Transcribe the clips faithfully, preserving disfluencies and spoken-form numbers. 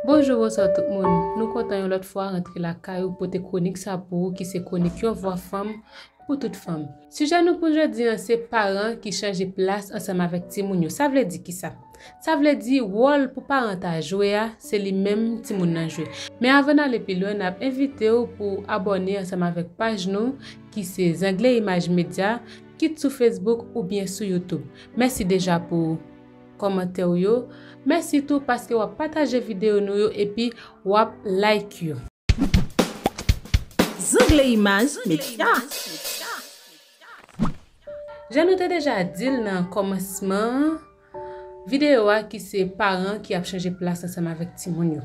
Bonjou, bonswa tout moun. Nou kontan yon lòt fwa rantre lakay ou pote kwonik sa pou ou ki se kwonik yon vwa fanm pou tout fanm. Sijè nou pou jodi an se paran ki chanje plas ansanm avèk timoun yo. Sa vle di kisa? Sa vle di wòl pou paran ta jwe a, se li menm timoun nan jwe. Men avan n ale pi lwen, n ap envite w pou abòne ansanm avèk paj nou ki se Zangle Imaj Medya, kit sou Facebook oubyen sou YouTube. Mèsi deja pou kòmantè w yo. Mèsi tou paske w ap pataje videyo nou yo epi w ap like yo. Zangle Imaj Medya. Jan nou te deja di l nan kòmansman videyo a ki se paran ki ap chanje plas ansanm avèk timoun yo.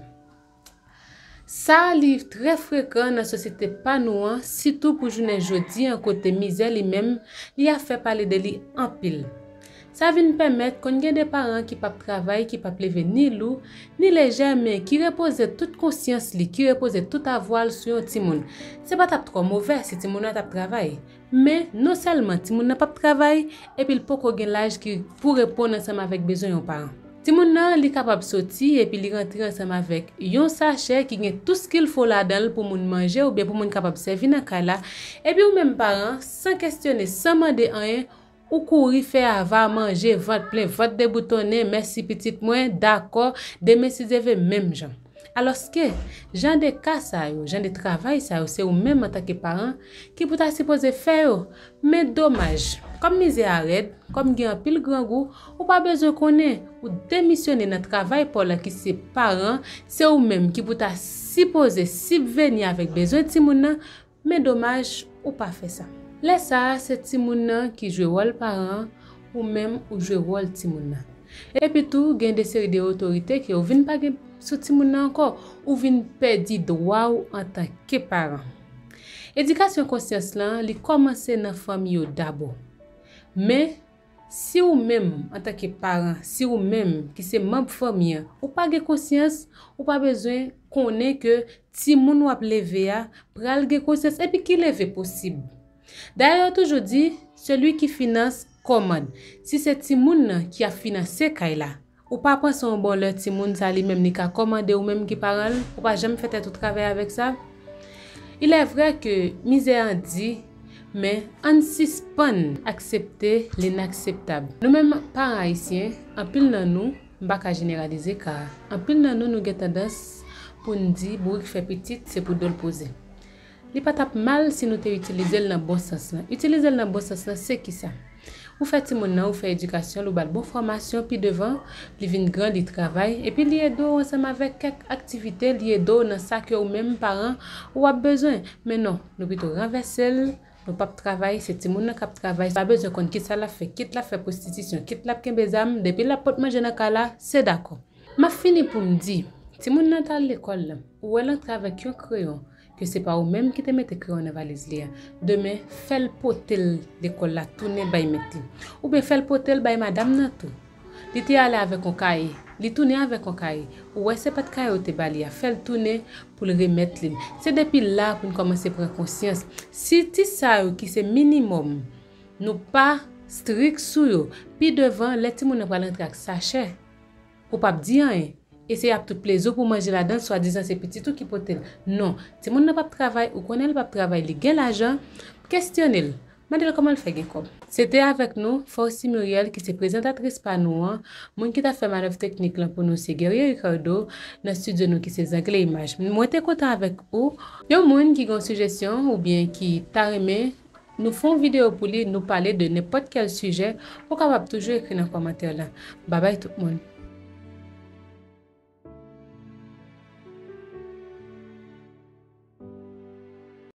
Sa li trè frekan nan sosyete pa nou an, sitou pou jounen jodi an kote mizè li menm, li ap fè pale de li anpil. Sa vin pèmèt konn gen de paran ki p ap travay, ki p ap leve ni lou, ni lejè, men ki repoze tout konsyans li, ki repoze tout avwa l sou yon timoun. Se pa t ap twò movè si timoun nan t ap travay. Men, non sèlman timoun nan p ap travay, epi l poko gen laj ki pou reponn ansanm avèk bezwen yon paran. Timoun nan, li kapab soti epi li rantre ansanm avèk yon sachè ki gen tout ce qu'il faut ladan l pou moun manje oubyen pou moun kapab sèvi nan kay la. Epi ou menm paran, san kesyone, san mande anyen, ou kouri fè ava, manje, vant plen, vant deboutonnen, mèsi pitit mwen, dakò, demen si Dye vle menm jan. Alòske, jan de ka sa yo, jan de travay sa yo, se ou menm antanke paran ki pou ta sipoze fè yo. Men domaj, kòm mizè a rèd, kòm gen anpil grangou, ou pa bezwen konnen, ou demisyone nan travay pa w la ki se paran, se ou menm ki pou ta sipoze sibveni avèk bezwen timoun nan, men domaj, ou pa fè sa. Lè sa a, se timoun nan ki jwe wòl paran, ou menm ou jwe wòl timoun nan. Epi tou, gen de seri de otorite ke ou vin pa gen sou timoun nan ankò, ou vin pèdi dwa w antanke paran. Edikasyon konsyans lan, li kòmanse nan fanmi yo dabò. Men, si ou menm, antanke paran, si ou menm ki se manm fanmi an, ou pa gen konsyans, ou pa bezwen konnen ke timoun w ap leve a pral gen konsyans epi ki leve posib. Dayè, yo toujou di, celui qui finance commande. Si se timoun nan ki ap finanse kay la, ou pa panse yon bon lè timoun sa li menm li ka kòmande ou menm ki paran l, ou pa janm fè tèt ou travay avèk sa? Il est vrai que mizè an di, men ann sispann aksepte lenakseptab. Nou menm paran ayisyen, anpil nan nou, m pa ka jeneralize ka, anpil nan nou, nou gen tandans pou n di bourik fè pitit, se pou do l poze. Li pa t ap mal si nou te itilize l nan bon sans lan. Itilize l nan bon sans lan, se kisa? Ou fè timoun nan, ou fè edikasyon l, ou ba l bon fòmasyon, pi devan, li vin gran, li travay, epi li ede w ansanm avèk kèk aktivite, li ede w nan sa ke ou menm paran ou ap bezwen. Men non, nou pito ranvèse l, nou p ap travay, se timoun nan k ap travay, pa bezwen konn kisa l ap fè, kit l ap fè pwostitisyon, kit l ap kenbe zam, depi l ap pot manje nan kay la, se dakò. M ap fini pou m di, timoun nan t al lekòl la, ou wè l antre avèk yon kreyon, ke se pa ou menm ki te mete kreyon nan valiz li a, demen, fè l pote l lekòl la tounen bay mèt li. Oubyen fè l pote l bay madanm nan tou. Li te ale avèk yon kaye, li tounen avèk yon kaye. Ou wè se pa t kaye ou te ba li a, fè l tounen pou l remèt li l. Se depi la pou n kòmanse pran konsyans. Si ti sa yo ki se minimòm, nou pa strik sou yo, pi devan, lè timoun nan pral rantre ak sachè, ou p ap di anyen. E se y ap tout plezi w pou manje ladan l, swadizan se pitit ou ki pote l. Non, timoun nan p ap travay, ou konnen l p ap travay, li gen lajan, kesyone l. Mande l kòman l fè gen kòb. Se te avèk nou, Fauci Muriel, ki se prezantatris pa nou an, moun ki t ap fè manèv teknik lan pou nou se Guerrier Ricardo, nan estidyo nou ki se Zangle Imaj. Mwen te kontan avèk ou. Yon moun ki gen yon sijesyon oubyen ki ta renmen nou fè yon videyo pou li, nou pale de nenpòt kèl sijè, ou kapab toujou ekri nan kòmantè lan. Babay tout moun.